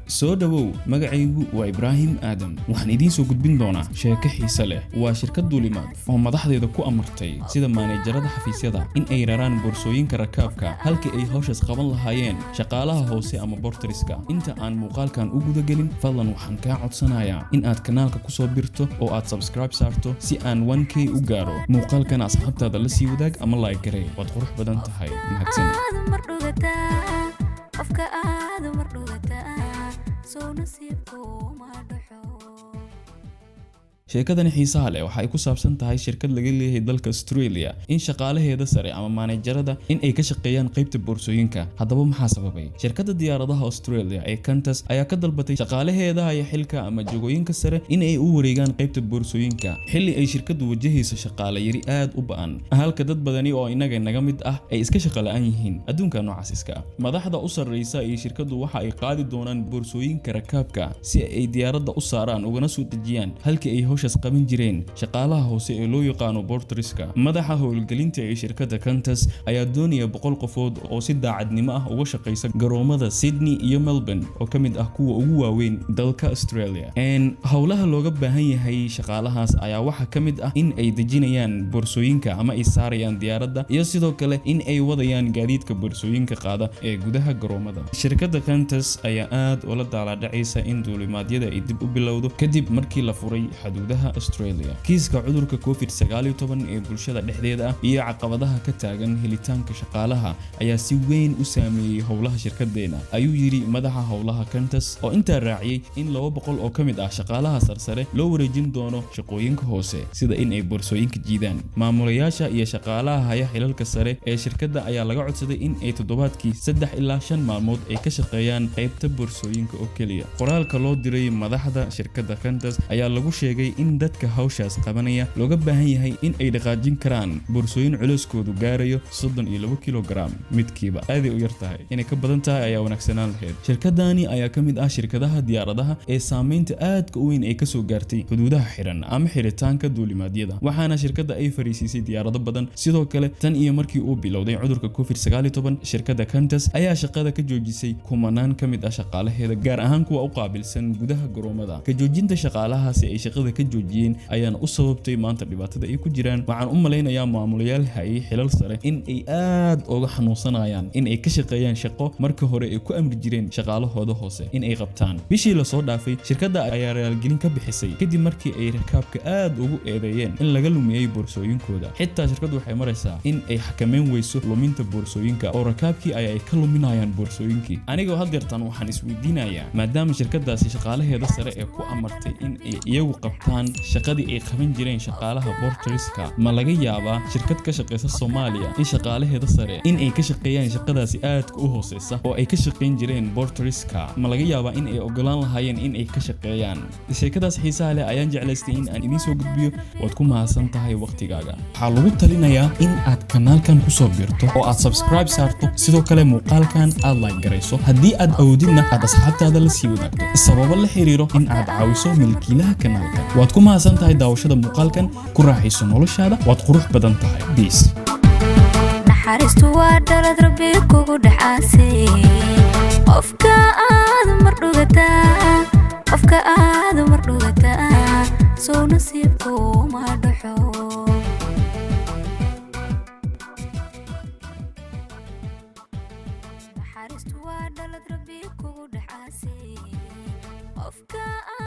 Soo dhowow, magacaygu waa Ibraahim Aadam. Waxaan idiin soo gudbin doonaa sheeko xiise leh. Waa shirkad duulimaad oo madaxdeeda ku amartay, sida maaneejarada xafiisyada, in ay raraan boorsooyinka rakaabka halkii ay hawshaas qaban lahaayeen shaqaalaha hoose ama porteriska. Inta aan muuqaalkan u gudagelin, fadlan waxaan kaa codsanayaa in aad kanaalka kusoo birto oo aad subscribe saarto si aan 1K u gaaro. Muuqaalkan asxaabtaada la sii wadaag ama like garee. Waad qurux badan tahay, mahadsanid. Aad mar dhugataa, qofka aad mar dhugataa, sow nasiibku ma dhaxo. Sheekadani xiisaha leh waxa ay ku saabsan tahay shirkad laga leeyahay dalka Australia in shaqaalaheeda sare ama maanejarada in ay ka shaqeeyaan qaybta boorsooyinka. Haddaba maxaa sababay? Shirkadda diyaaradaha Australia ee Qantas ayaa ka dalbatay shaqaalaheeda haya xilka ama jagooyinka sare in ay u wareegaan qaybta boorsooyinka, xilli ay shirkaddu wajahayso shaqaale yari aad u ba'an, halka dad badani oo inaga naga mid ah ay iska shaqo la'aan yihiin. Adduunka noocaas iska ah, madaxda u sarreysa ee shirkaddu waxa ay qaadi doonaan boorsooyinka rakaabka si ay diyaaradda u saaraan ugana soo dejiyaan, halkii ay hawshaas qaban jireen shaqaalaha hoose ee loo yaqaano porteriska. Madaxa howlgelinta ee shirkadda Qantas ayaa doonaya 100 qofood oo si daacadnimo ah uga shaqeysa garoomada Sydney iyo Melbourne, oo ka mid ah kuwa ugu waaweyn dalka Australia. Howlaha looga baahan yahay shaqaalahaas ayaa waxaa ka mid ah in ay dejinayaan boorsooyinka ama ay saarayaan diyaaradda, iyo sidoo kale in ay wadayaan gaadiidka boorsooyinka qaada ee gudaha garoomada. Shirkadda Qantas ayaa aad ula daaladhacaysa in duulimaadyada ay dib u bilowdo kadib markii la furay xuduudaha Australia. Kiiska cudurka COVID-19 ee bulshada dhexdeeda ah iyo caqabadaha ka taagan helitaanka shaqaalaha ayaa si weyn u saameeyey howlaha shirkadeena, ayuu yidhi madaxa howlaha Qantas, oo intaa raaciyey in 200 oo ka mid ah shaqaalaha sarsare loo wareejin doono shaqooyinka hoose, sida in ay boorsooyinka jiidaan. Maamulayaasha iyo shaqaalaha haya xilalka sare ee shirkadda ayaa laga codsaday in ay toddobaadkii 3 ilaa 5 maalmood ay ka shaqeeyaan qaybta boorsooyinka oo keliya. Qoraalka loo diray madaxda shirkadda Qantas ayaa lagu sheegay in dadka hawshaas qabanaya looga baahan yahay in ay dhaqaajin karaan boorsooyin culeyskoodu gaarayo 32 kilogram midkiiba. Aaday u yar tahay, inay ka badan tahay ayaa wanaagsanaan lahayd. Shirkadani ayaa ka mid ah shirkadaha diyaaradaha ee saameynta aadka u weyn ay kasoo gaartay xuduudaha xiran ama xiritaanka duulimaadyada, waxaana shirkadda ay fariisiisay diyaarado badan. Sidoo kale, tan iyo markii uu bilowday cudurka COVID-19, shirkadda Qantas ayaa shaqada ka joojisay kumanaan ka mid ah shaqaalaheeda, gaar ahaan kuwa u qaabilsan gudaha garoomada. Ka joojinta shaqaalahaasi ay shaqada ka joojiyeen ayaana u sababtay maanta dhibaatada ay ku jiraan. Waxaan u malaynayaa maamulayaal hayay xilal sare in ay aad uga xanuunsanayaan in ay ka shaqeeyaan shaqo marka hore ay ku amri jireen shaqaalahooda hoose in ay qabtaan. Bishii lasoo dhaafay, shirkadda ayaa raalgelin ka bixisay kadib markii ay rakaabka aad ugu eedeeyeen in laga lumiyey boorsooyinkooda. Xitaa shirkaddu waxay maraysaa in ay xakameyn weyso luminta boorsooyinka, oo rakaabkii ay ka luminayaan boorsooyinkii. Anigoo haddeertan waxaan isweydiinayaa, maadaama shirkadaasi shaqaalaheeda sare ee ku amartay in ay iyagu qabtaan shaqadii ay qaban jireen shaqaalaha porteriska, ma laga yaabaa shirkad ka shaqeysa Soomaaliya in shaqaalaheeda sare in ay ka shaqeeyaan shaqadaasi aadka u hooseysa oo ay ka shaqeyn jireen porteriska? Ma laga yaabaa in ay ogolaan lahaayeen in ay ka shaqeeyaan? Sheekadaas xiisaha leh ayaan jeclaystay in aan idiin soo gudbiyo. Waad ku mahadsan tahay waqtigaaga. Waxaa lagu talinayaa in aad kanaalkan kusoo biirto oo aad subscribe saarto, sidoo kale muuqaalkan aad like garayso, haddii aad awoodidna aad asxaabtaada la sii wadaagto, sababo la xiriiro in aad caawiso milkiilaha kanaalka. Waad ku mahadsan tahay daawashada muuqaalkan. Ku raaxayso noloshaada. Waad qurux badan tahay. Peace. Naxariistu waa dhalad Rabbi kugu dhexaasay. Qofka aad mar dhugataa, qofka aad mar dhugataa, sow nasiibku ma dhaxo. Naxariistu waa dhalad Rabbi kugu dhexaasay. Qofka